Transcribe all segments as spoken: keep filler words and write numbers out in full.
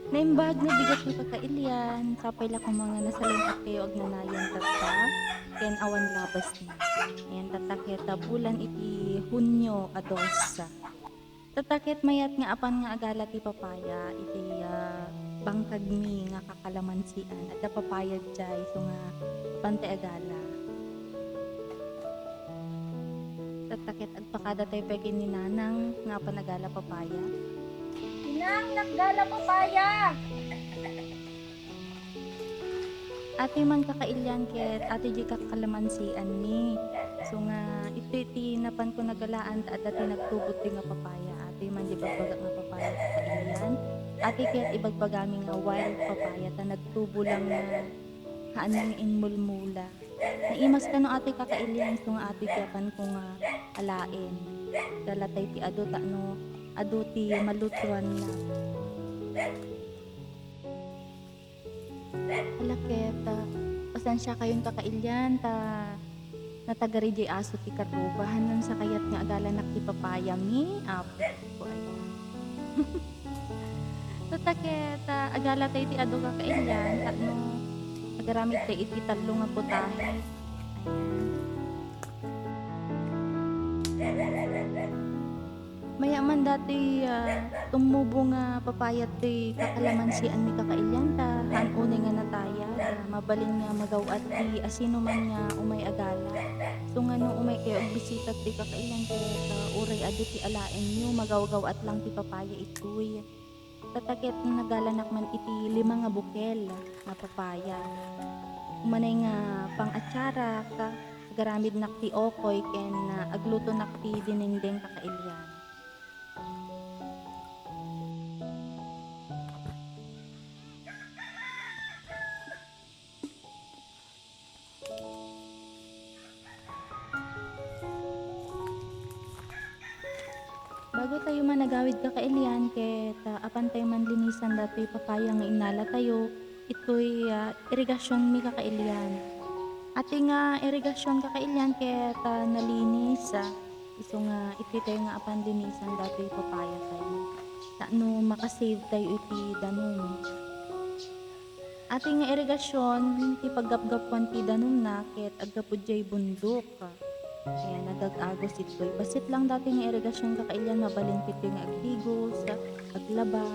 Naimbag nga bigat nga kakailian, sapay la koma nga nasalun-at kayo agnanayon tatta, ken awan labasna. Ayan, tatta ket bulan iti Hunio a dos. Tatta ket mayat nga apan nga agala ti papaya iti, ah, bangkagmi nga kakalamansian. Adda papaya jay, isu nga apan ti agala. Tatta ket agpakada tayo pay ken ni Nanang nga apan agala papaya. Inang, nagala papaya! Atoy man kakailian ket atoy diay kakalamansianmi. Isu nga itoy ti napanko nagalaan ta adda ti nagtubo toy nga papaya. Atoy man diay bagbagak nga papaya kakailian. Atoy ket ibagbagami nga wild papaya ta nagtubo lang nga haan nga inmulmula. Naimas kano atoy kakailian, isu nga atoy ti apanko nga alaen. Dalatay ti adu, ta no adu ti malutuanna. Ala ket, ah, pasensiakayon kakailian ta natagari diay aso ti karruba. Haanna sa kayat nga agalanak ti papayami. Apo ko, ay. Tatta ket, ah, agala tayo ti adu kakailian, tapno agaramid tayo iti tallo nga putahe. Ayan. Mayat man datoy, ah, tummubo nga papaya toy kakalamansianmi kakailian ta haan unay nga natayag. Ah, mabalin nga magaw-at ti asinoman nga umay agala. So nga no umay kayo agbisita toy kakailian ket, ah, uray adu ti alaenyo, magawgaw-at lang ti papaya itoy. Tatta ket nagalanak man iti lima nga bukel nga papaya. Umanay nga pang-atsarak, agaramidnak ti okoy ken, ah, aglutonak ti dinengdeng kakailian. Bago tayo man agawid kakailian ket, ah, apan tayo man linisan datoy papaya nga inala tayo, itoy, ah, irigasionmi kakailian. Atoy nga irigasion kakailian ket, ah, nalinis, ah, isu nga itoy tayo nga apan linisan datoy papaya tayo. Tapno makasave tayo iti danum. Atoy nga irigasion, ti paggapgapuan ti danumna ket aggapu diay bundok. Kaya nagag-agos itoy. Bassit lang datoy nga irigasion kakailian, mabalin ket itoy nga agtigos, aglaba,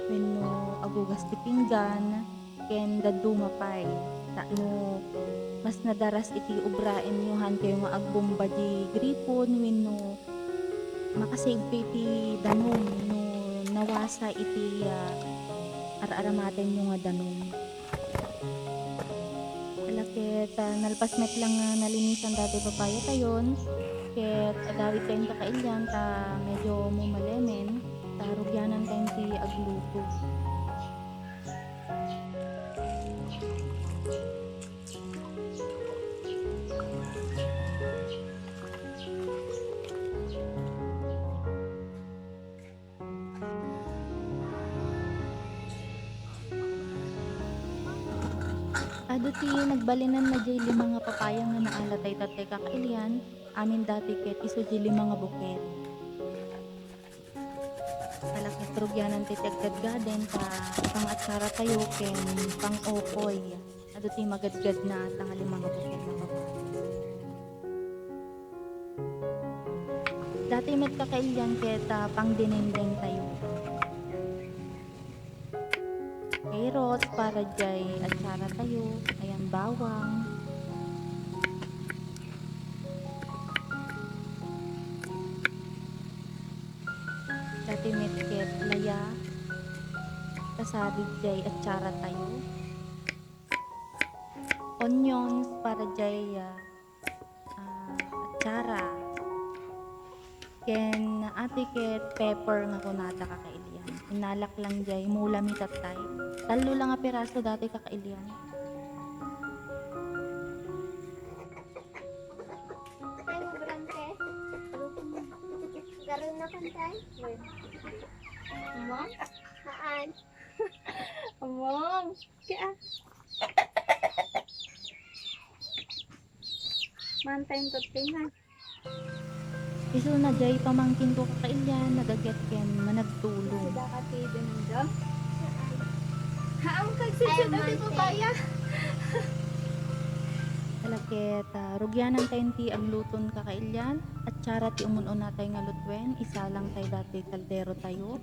wenno agugas ti pinggan, ken dadduma pay. Tapno mas nadaras iti obraenyo, haankayo nga agbomba di gripon wenno makasave kayo iti danum no nawasa iti, ah, ar-aramatenyo nga danum. Ala ket, ah, nalpas met lang nga nalinisan datoy papaya tayon, ket agawid tayon kakailian ta medyo mumalemen, ta rugianan tayon ti agluto. Adu ti nagbalinanna diay lima nga papaya nga naala tayo tatta kakailian, amin datoy ket isu diay lima nga bukel. Ala ket rugianan ti aggadgaden ta pang-atsara tayo ken pang-okoy. Adu ti magadgadna ta nga lima nga bukel nga papaya. Datoy met kakailian ket, ah, pangdinengdeng tayo. Carrots para diay atsara tayo. Ayan, bawang. Datoy met ket laya. Kasabid diay atsara tayo. Onions para diay, ah, ah, atsara. Ken atoy ket pepper nga kunada kakailian. Inalak lang diay mulami tattay. Tallo lang nga piraso datoy kakailian. Ay, mabrante. Karon na pantay? Wen. Among? Haan. Among. Kaya. Mantay ang tutoy na. Isu na diay pamangkin ko kakailian, nagaget ken managtulong. Sida ka ti Domingo? Ay, dati papaya. Ala ket, ah, rugianan tayo ti agluton kakailian. Atsara ti umun-unatay nga lutuen, isalang tayo dati kaldero tayo.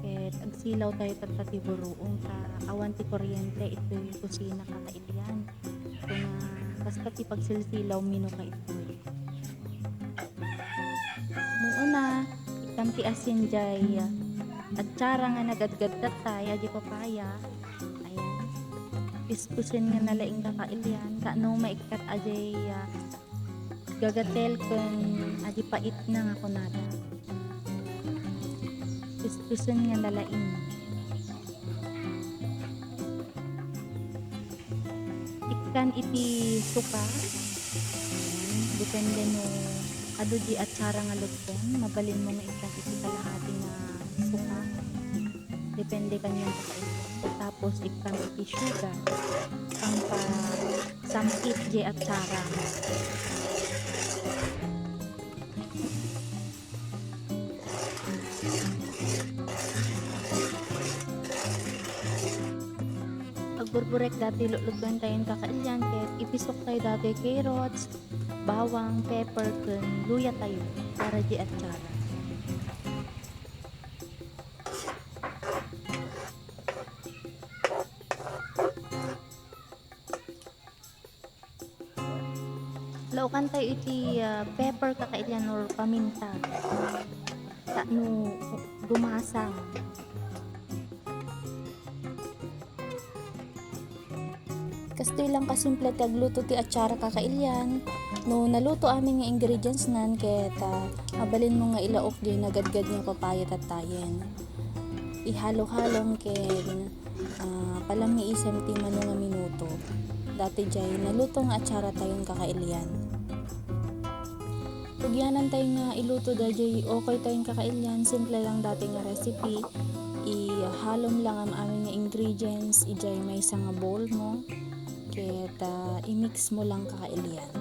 Ket agsilaw tayo tatta ti burruong ta awan ti kuryente itoy kusina kakailian. Kuna basta ti pagsilsilaw mino ka itoy. Mun-una, ikkan ti asin jay, ah, atsara nga nagadgad tattay a di papaya. Ayan. Pispisen nga nalaing kakailian, ta no maikkat a jay, ah, gagatel ken a di paitna nga kunada. Pispisen nga nalaing. Ikkan iti suka. Ayan. Depende no adu di atsara nga lutuen, mabalinmo nga ikkan iti kalahati nga suka. Depende kanian kakailian. Tapos ikkan iti sugar. Pampasam-it di atsara. Agburburek dati lutuen tayo kakailian ket ipisok tayo dati carrots, bawang, pepper, ken luya tayo para di atsara. Laokan tayo iti, ah, pepper kakailian or paminta. Ta no gumasang. Kastoy lang kasimple ti agluto ti atsara kakailian. No naluto amin nga ingredients nan ket, ah, mabalinmo nga ilaok di nagadgad nga papaya tattayen. Ihalo-halom ken Ah, palammiisem ti mano nga minuto. Dati jay naluto nga atsara tayon kakailian. Rugianan tayo nga iluto dayjay okoy tayon kakailian, simple lang dati nga recipe. Ihalom lang am-amin nga ingredients ijay maysa nga bowl mo. Ket, ah, i-mix mo lang kakailian.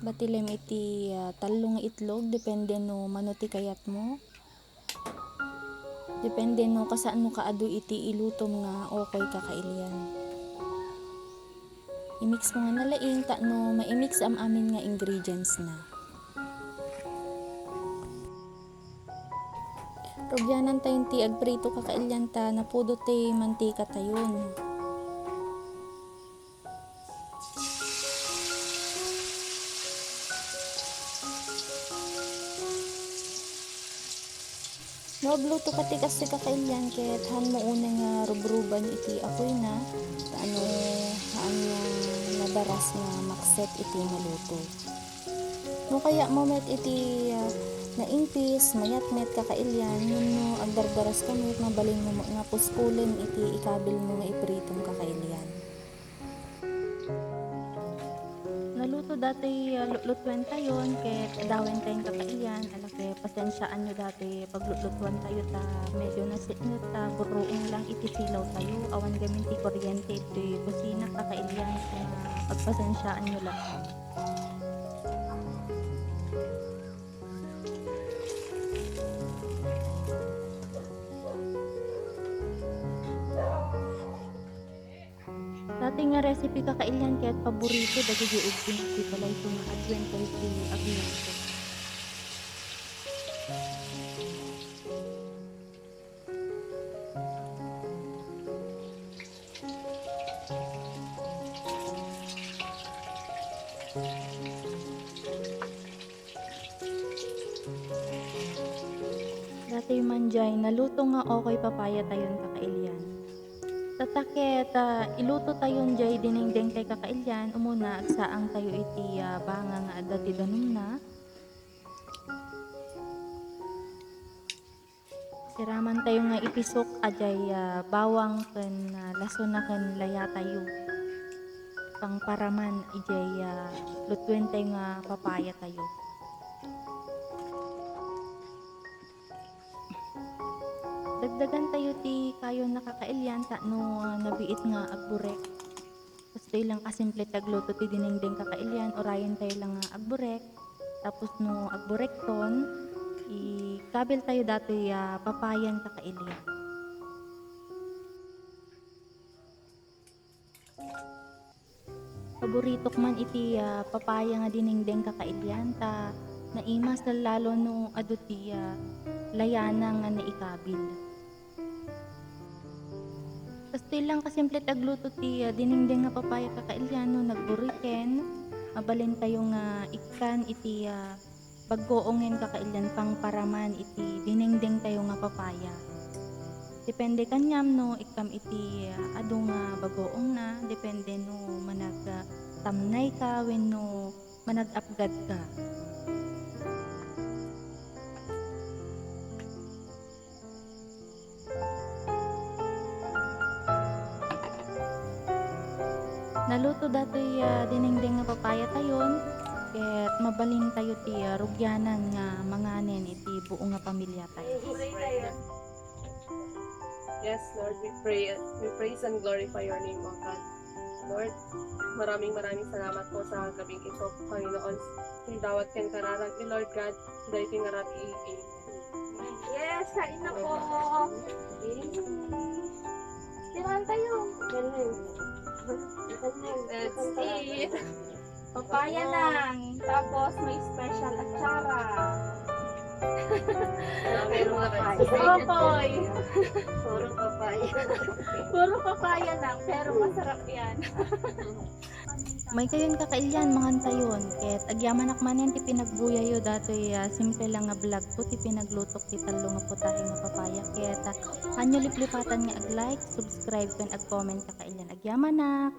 Batilem iti, ah, tallo nga itlog, depende no mano ti kayat mo. Depende no kasano kaadu iti ilutom nga okoy kakailian. I-mix mo nga nalaing ta no mai-mix am-amin nga ingredients na. Rugianan tayon ti agprito kakailian ta napudot ti mantika tayon. No agluto ka ti kastoy kakailian ket haanmo unay nga rubruban iti apoyna, ta no haan nga nadaras nga makset iti maluto. No kayatmo met iti, ah, naingpis, mayat met kakailian, ngem no agdardaras ka met, mabalinmo met nga puspulen iti ikabilmo nga ipritom kakailian. Naluto dati, ah, lutlutuen tayon ket adawen tayon kakailian, ala ket pasensiaanyo dati paglutlutuan tayo ta medyo nasitnget ta burruong lang iti silaw tayo, awan gamin ti kuryente iti kusina kakailian, ah, pagpasensiaanyo lang. Dati nga recipe kakailian ket paborito dagiti ubing ti balay ko nga aduen ken ti agluto. Dati man jay naluto nga okoy papaya tayon kakailian. Tatta ket, ah, iluto tayon jay dinengdeng tay kakailian, umuna agsaang tayo iti, ah, banga nga adda ti danumna. Siraman tayo nga ipisok a jay, ah, bawang ken, ah, lasona ken laya tayo. Pangparaman ijay, ah, lutuen tayo nga papaya tayo. Dagdagan tayo ti kayo nga kakailian ta no, ah, nabiit nga agburek. Kastoy lang kasimple ti agluto ti dinengdeng kakailian, urayen tayo lang nga agburek. Tapos no agburekton, ikabil tayo datoy a papayan kakailian. Paboritok man iti, ah, papaya nga dinengdeng kakailian ta naimas lalo no adu ti, ah, layana nga naikabil. Kastoy lang kasimple ti agluto ti, ah, dinengdeng nga papaya kakailian no nagburiken, mabalintayo nga ikkan iti, ah, bagoongen kakailian pangparaman iti dinengdengtayo nga papaya. Depende kaniam no ikkam iti, ah, adu nga bagoongna, depende no manag, ah, tamnayka wenno manag-apgadka. Naluto datoy, ah, dinengdeng nga papayatayon, ket mabalintayo ti, ah, rugianan nga manganen iti buo nga pamilyatayo. Yes, Lord, we pray, we praise and glorify your name, O God. Lord, maraming, maraming salamat po sa gabing ito, Panginoon. Idawat ken kararag ni Lord God, daytoy nga rabii. Yes, kain na po. Yes. Kailangan tayo. Ganun. Ganun. That's it. Papaya lang. Tapos may special atsara. Pero papaya. Opo. Puro papaya. Puro papaya lang, pero masarap yan. Maikayon kakailian, mangantayon. Ket agyamanak manen ti pinagbuyayo datoy, ah, simple lang nga vlog ko ti pinaglutok ti tallo nga putahe nga papaya. Ket, ah, anyo liplipatan nga ag-like, subscribe, ken ag-comment kakailian. Agyamanak!